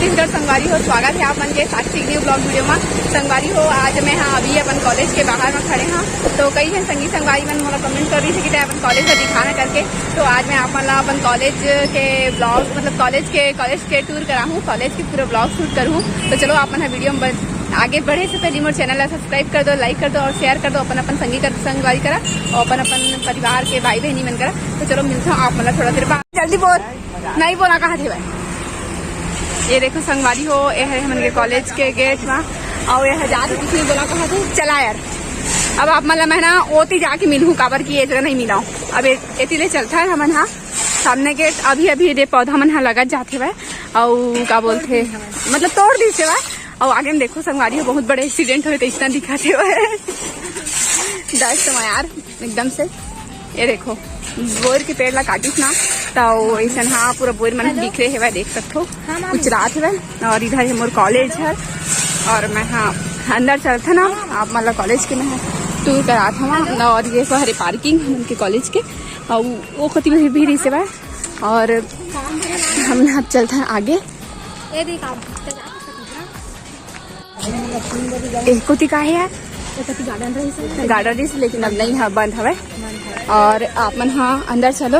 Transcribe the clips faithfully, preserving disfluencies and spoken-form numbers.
छत्तीसगढ़ संगवारी हो, स्वागत है आप मन के साक्षी न्यू ब्लॉग वीडियो में। संगवारी हो, आज मैं हाँ अभी अपन कॉलेज के बाहर में खड़े हाँ, तो कई झन संगी संगवारी मन मोला कमेंट कर रही थी कि तैं अपन कॉलेज ला दिखाना करके। तो आज मैं आप मन ला अपन कॉलेज के ब्लॉग, मतलब कॉलेज के, कॉलेज के टूर कराहूँ, कॉलेज के पूरा ब्लॉग शूट करूँ। तो चलो आप मन हाँ वीडियो में बन-, आगे बढ़े से पहले मोर चैनल ला सब्सक्राइब कर दो, लाइक कर दो और शेयर कर दो अपन अपन संगी कर संगवारी करा और अपन अपन परिवार के भाई बहनी मन करा। तो चलो मिलता हूँ आप मन ला थोड़ा देर बाद। जल्दी बोल। नहीं बोला कहाँ थे भाई। ये देखो संगवारी हो, ये है हमन के कॉलेज के गेट मा। और ये है जाके किसी ने बोला कहाँ थे, चला यार। अब आप मतलब मैं ना ओती जाके मिलूँ, काबर की ये जगह नहीं मिला हूँ। अब ए-, एती ले चलता है हमन हाँ सामने गेट। अभी अभी ये पौधा मन हाँ लगत जाथे भाई। और का बोलते, मतलब तोड़ दी से भाई। और आगे में देखो संगवारी हो, बहुत बड़े एक्सीडेंट होए तो इतना दिखाते हुए। डर से यार एकदम से। ये देखो, बोर के पेड़ ला काटिस ना, तो ऐसन हाँ पूरा बोर मन बिखरे हेवय, देख सकथो। हाँ, मामी। उचरात हेवय। और इधर है मोर कॉलेज है, और मैं हाँ अंदर चलत हन ना, आप मतलब कॉलेज के मैं टूर करात हूँ। और ये तो हरे पार्किंग उनके कॉलेज के, और वो कति भी, भी रही सेवा। और हम ना अब चलत हन आगे। ये देख आप। एक कोती का है यार? गार्डन रहिस, लेकिन अब नहीं है, बंद हवे। और आप मन हाँ अंदर चलो,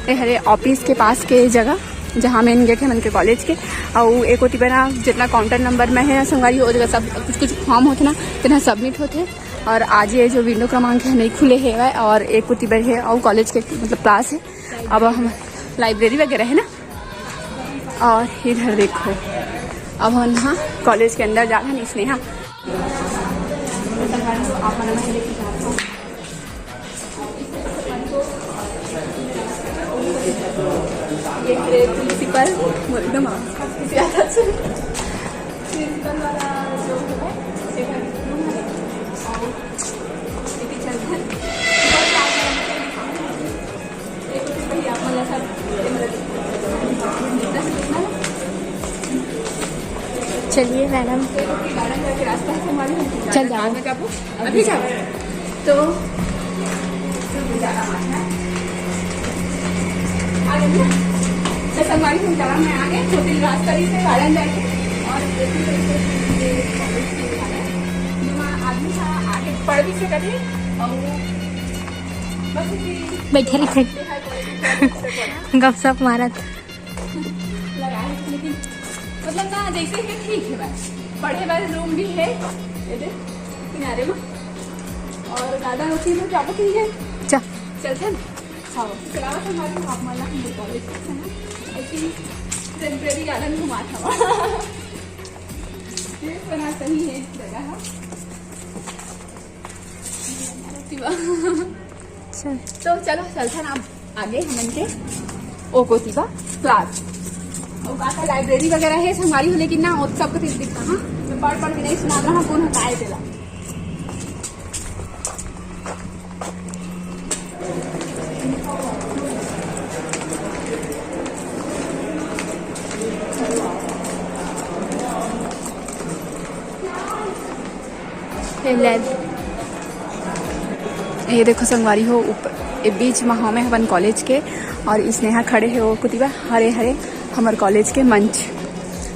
ये हरे ऑफिस के पास के जगह, जहाँ मेन गेट है मन के कॉलेज के। और एक कोती बना जितना काउंटर नंबर में है संगवारी, वो जगह सब कुछ कुछ फॉर्म होते ना, तेना सबमिट होते। और आज ये जो विंडो क्रमांक है नहीं खुले है, और एक कोती बर है और कॉलेज के मतलब क्लास है, अब हम लाइब्रेरी वगैरह है ना। और इधर देखो, अब हम हाँ कॉलेज के अंदर जा रहे हैं स्नेहा। ये हमारे प्रिंसिपल, वो एकदम प्रिंसिपल वाला जो है, चलिए मैडम, चल जाओ। अभी जाओ। तो तो संगवारी हम जाना में आगे छोटी रास्ता रही से गार्डन जाके। और आदमी था आगे पढ़ भी सकते हैं। और बस इसी बैठे रहिथे। गपशप मारत। लगा है, लेकिन मतलब ना, जैसे कि ठीक है भाई, पढ़े वाले रूम भी है, ये देख, किनारे में, और गार्डन होती है, क्या पता है। चा। चलते हैं। हाँ, चलावा तो हमारे आप माला हम कॉलेज है ना, ऐसी टेम्परेरी गार्डन घुमा था। ये बना सही है जगह, हाँ। चल। तो चलो, चलथन आप आगे हमन के ओ कोती बा क्लास। और का का लाइब्रेरी वगैरह है संगवारी हो, लेकिन ना वो सब कुछ दिखता, हाँ, मैं पढ़ पढ़ के नहीं सुना रहा, कौन हटाए देला। ये ले। ये देखो संगवारी हो, ऊपर ये बीच में हमें अपन कॉलेज के, और स्नेहा खड़े है वो कुतिबा हरे हरे हमर कॉलेज के मंच,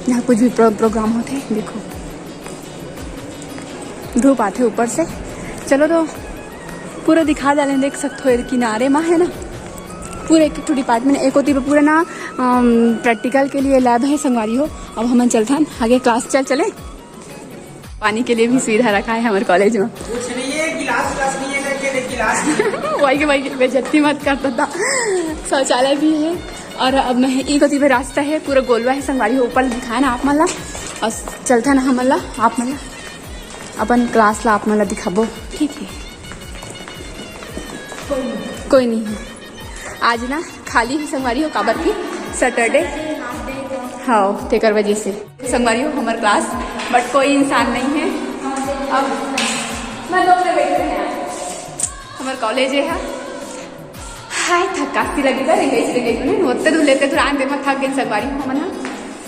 यहाँ कुछ भी प्रो-, प्रोग्राम होते हैं। देखो धूप आते ऊपर से। चलो तो पूरा दिखा डालें, देख सकते हो ये किनारे में है ना, पूरा एक एक ठो डिपार्टमेंट। एक होती पे पूरा ना प्रैक्टिकल के लिए लैब है संगवारी हो। अब हमन चलथन आगे क्लास, चल चले। पानी के लिए भी सुविधा रखा है हमारे कॉलेज में। कुछ नहीं है, गिलास विलास नहीं है करके देख, गिलास नहीं है। वही के वही के बेइज्जती मत कर दादा। शौचालय भी है। और अब मैं एक होती पे रास्ता है, पूरा गोलवा है संगवारी हो, ऊपर दिखाए ना आप मन ला। और चलता ना हमन ला, आप मन ला अपन क्लास ला आप मन ला दिखाबो, ठीक है? कोई नहीं है आज ना, खाली ही संगवारी हो, काबर की सैटरडे। हाँ, तेकर वजह से संगवारी हो हमर क्लास, बट कोई इंसान नहीं है। अब मैं दो में बैठे हैं आज। हमर कॉलेज है। हाय, थकासी लगी बा, रेंगई से रेंगई बने, ओत्ते दूर लेते दूर आन दे, मैं थक गई संगवारी हो हमन हा।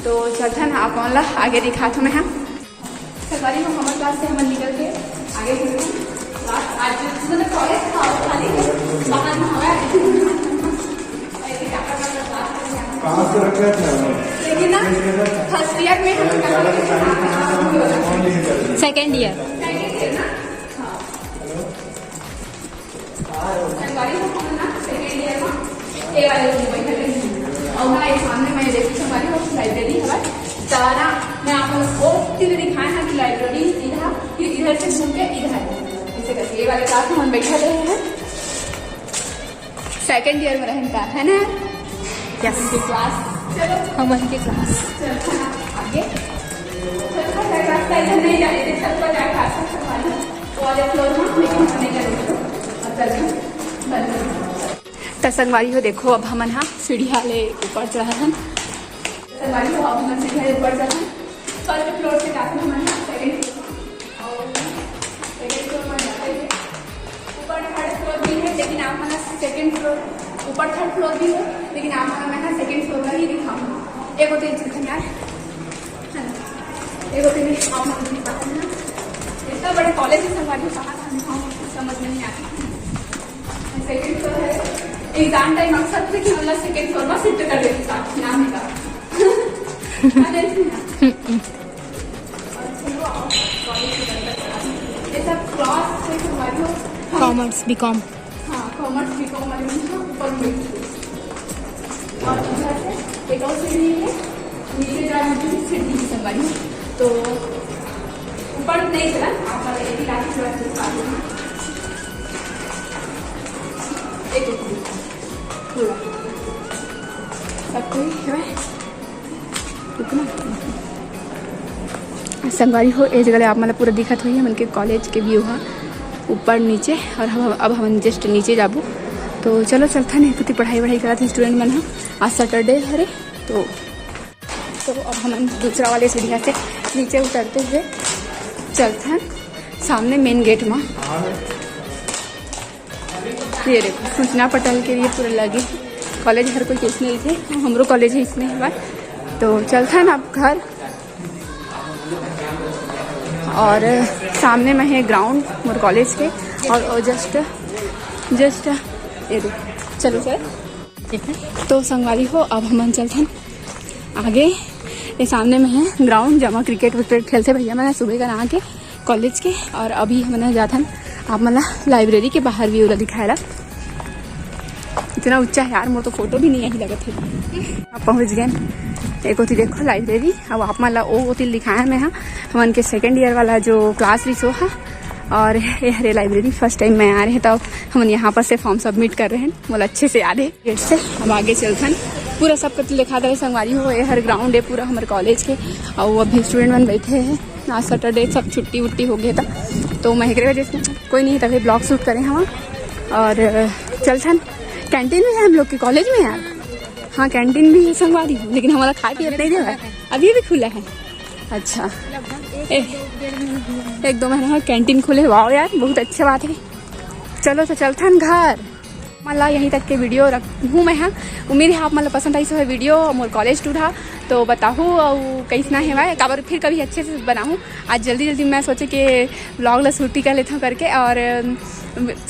तो चलथन आप मन ला आगे दिखात हूँ मैं हा। संगवारी हो, हमर क्लास से हमन निकल के आगे बढ़े। क्लास आज मतलब कॉलेज था, खाली बाहर में हवा है। कहाँ से रखे थे हम? ना, फर्स्ट ईयर में हम कहाँ पे थे? Second year. संगवारी हो, हम ना सेकेंड ईयर में ए वाले रूम में बैठे हैं। और ना, ये सामने मैं देखी, संगवारी हो, लाइब्रेरी है। तारा, मैं आप लोग को फिर दिखाया ना कि लाइब्रेरी इधर, फिर इधर से घूम के इधर है। इसे करके ये वाले क्लास में हम बैठे रहे हैं। सेकेंड ईयर में रहन का है ना? यस। उनके क्लास। चलो। हमन के क्लास। चलो, आगे। चलो, क्लास का इधर नहीं जा रहे थे, छत पर जाके क्लास में संभालो। वाले फ्लोर में, लेकिन हमने क्या देखो? और चल, बंद। त संगवारी हो, देखो, अब हमन हा सीढ़िया ले ऊपर चढ़त हन। संगवारी हो, अब हमन सीढ़िया ले ऊपर चढ़त हन। फर्स्ट फ्लोर से जाके हमन हा सेकंड फ्लोर में। और सेकंड फ्लोर में जाते हैं। ऊपर थर्ड फ्लोर भी है, लेकिन आप मन सेकंड फ्लोर, ऊपर थर्ड फ्लोर भी है, लेकिन आप मन मैं सेकंड फ्लोर का ही दिखाऊंगा। एक होते हैं चिल्ला यार, है ना? एक होते हैं आप मन भी पता है ना, इतना बड़ा कॉलेज है, संगवारी हो, कहाँ से दिखाऊँ, कुछ समझ में नहीं आता। सेकंड फ्लोर है, एग्जाम टाइम अक्सर से कि मतलब सेकंड फ्लोर में शिफ्ट कर देती साथ नाम का। हाँ, देखती ना। ये सब क्लास से संगवारी हो। Commerce, BCom. हाँ, कॉमर्स, बीकॉम वाले में ऊपर में। और इधर से एक और सीढ़ी है, नीचे जा रही है सीढ़ी की संगवारी। तो ऊपर नहीं चला, आप एक ही लाठी से बस पास में। एक, एक, पूरा। सब कोई है। इतना। संगवारी हो, ए जगह ले आप मन ला पूरा दिखत होही हमन के कॉलेज के व्यू हा, ऊपर नीचे। और हम, अब हमन जस्ट नीचे जाबो। तो चलो चलथन, ए कोती पढ़ाई वढ़ाई करत हे स्टूडेंट मन हा। आज सैटरडे हरे, तो, तो अब हमन दूसरा वाले सीढ़िया से नीचे उतरते हुए चलथन सामने मेन गेट मा। ये देखो, सूचना पटल के लिए पूरा लगे। कॉलेज हर कोई केसने रहिथे, हमरो कॉलेज है इसने हमार। तो चलथन अब घर। और सामने में है ग्राउंड मोर कॉलेज के, और, और जस्ट, जस्ट ये देखो, चलो सर। तो संगवारी हो, अब हमन चलथन आगे। ये सामने में है ग्राउंड, जमा क्रिकेट विकेट खेलथे भैया मन सुबह का नहा के कॉलेज के। और अभी हमन जाथन आप मन ला लाइब्रेरी के बाहर व्यू ला दिखाए ला। इतना ऊंचा है यार, मोर तो फोटो भी नहीं आही लगत है। अब पहुंच गए एक ओती, देखो लाइब्रेरी। अब आप मन ला ओ ओती दिखाया मैं हा, हमन के सेकंड ईयर वाला जो क्लास रिसो हा। और ये हरे लाइब्रेरी, फर्स्ट टाइम मैं आ रहे, तो हमन यहाँ पर से फॉर्म सबमिट कर रहे हैं, मोला अच्छे से याद है। गेट से अब आगे चलथन, पूरा सब कति लिखा दे संगवारी हो। ये हर ग्राउंड है पूरा हमर कॉलेज के, और अभी स्टूडेंट मन बैठे हैं। आज सैटरडे, सब छुट्टी उट्टी हो गए था, तो मैं एकरे वजह से कोई नहीं है, तभी ब्लॉग शूट करे हवा। और चलथन, कैंटीन भी है हम लोग के कॉलेज में यार। हाँ, कैंटीन भी है संगवारी हो, लेकिन हमारा खाए पिए नहीं देवा है, अभी भी खुला है। अच्छा, ए, एक दो महीना हो कैंटीन खुले, वाह यार, बहुत अच्छी बात है। चलो तो चलथन घर। मन ला यहीं तक के वीडियो रखहूँ मैं हा। उम्मीद है आप मन ला पसंद आइस होही वीडियो, मोर कॉलेज टूर हा। तो बताहू अउ कैसना हेवय, काबर फिर कभी अच्छे से बनाहूँ। आज जल्दी जल्दी मैं सोचे कि व्लॉग ला शूट ही कर लेथव करके। और अम,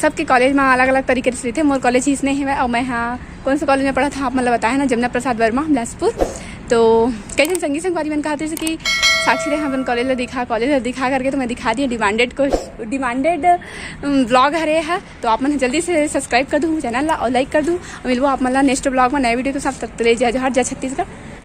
सबके कॉलेज में अलग अलग तरीके से रहिथे, मोर कॉलेज ही इसने हेवय। और मैं हा कौन से कॉलेज में पढ़त हव आप मन ला बताए ना, जमुना प्रसाद वर्मा बिलासपुर। तो कई झन संगी संगवारी मन कहत रहिस कि साक्षी रे अपन कॉलेज ला दिखा, कॉलेज ला दिखा करके, तो मैं दिखा दिए डिमांडेड को, डिमांडेड व्लॉग हरे हा। तो आप मन जल्दी से सब्सक्राइब कर दू चैनल ला और लाइक कर दू। और मिलबो आप मन ला नेक्स्ट व्लॉग में नए वीडियो के साथ। तब तक ले जय जोहार, जय छत्तीसगढ़।